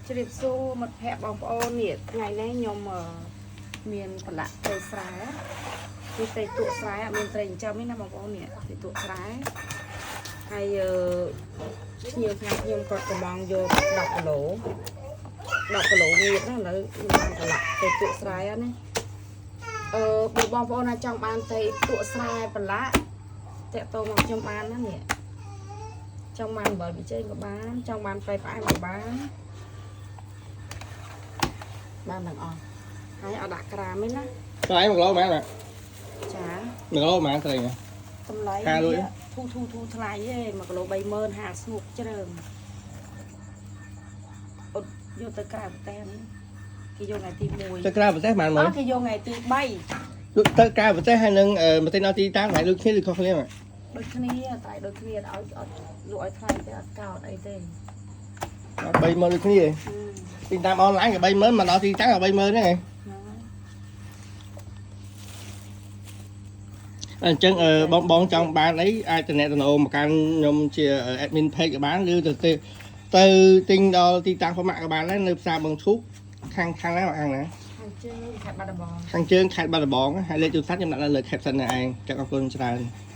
ជ្រាបសួរមិត្តភ័ក្តិបងប្អូននេះថ្ងៃនេះខ្ញុំមានប្រឡាក់ត្រីស្រែគឺត្រីទក់ស្រែអត់មានត្រីចិញ្ចឹមទេណាបងប្អូននេះត្រីទក់ស្រែហើយភ្ញៀវខាងខ្ញុំគាត់កំងយក10គីឡូ10គីឡូងៀតណាឥឡូវខ្ញុំបានប្រឡាក់ត្រីទក់ស្រែហ្នឹងណាបើបងប្អូនណាចង់បានត្រីទក់ស្រែប្រឡាក់តាក់ទងមកខ្ញុំបានណានេះចង់បានអំបិលប៊ីចេងក៏បានចង់បានប្រៃផ្អែមក៏បាន បានទាំងអស់ហើយអត់ដាក់ក្រាមទេណា តម្លៃ1គីឡូប៉ុន្មានបាទ ចា 1គីឡូប៉ុន្មានត្រីហ្នឹង តម្លៃ ហាលួយ ធូរធូរធូរថ្លៃឯង1គីឡូ30000ហាលស្ងួកជ្រើងអត់យកទៅក្រៅប្រទេសហ្នឹងគេយកថ្ងៃទី1 ទៅក្រៅប្រទេសប៉ុន្មានមើល អត់គេយកថ្ងៃទី ទៅក្រៅប្រទេសហើយនឹងប្រទេសនៅទីតាំងតម្លៃដូចគ្នាឬខុសគ្នាបាទ 3ដូចគ្នាតែដូចគ្នាឲ្យអត់លក់ឲ្យថ្លៃទេអត់កោតអីទេ 30000ដូចគ្នាទិញតាមអនឡាញក៏30000មកដល់ទីតាំងក៏30000ហ្នឹងឯង ហ្នឹងហើយ អញ្ចឹងបងបងចង់បានអីអាចតំណតំណងមកកាន់ខ្ញុំជា admin page ក៏បានឬទៅទៅទៅទិញដល់ទីតាំងប្រមាក់ក៏បានដែរនៅផ្សារបឹងឈូកខាងខាងណាខាងណា ខាងជើងខេត្តបាត់ដំបង ខាងជើងខេត្តបាត់ដំបងហើយលេខទូរស័ព្ទខ្ញុំដាក់នៅលើ caption នេះឯងចា៎អរគុណច្រើន។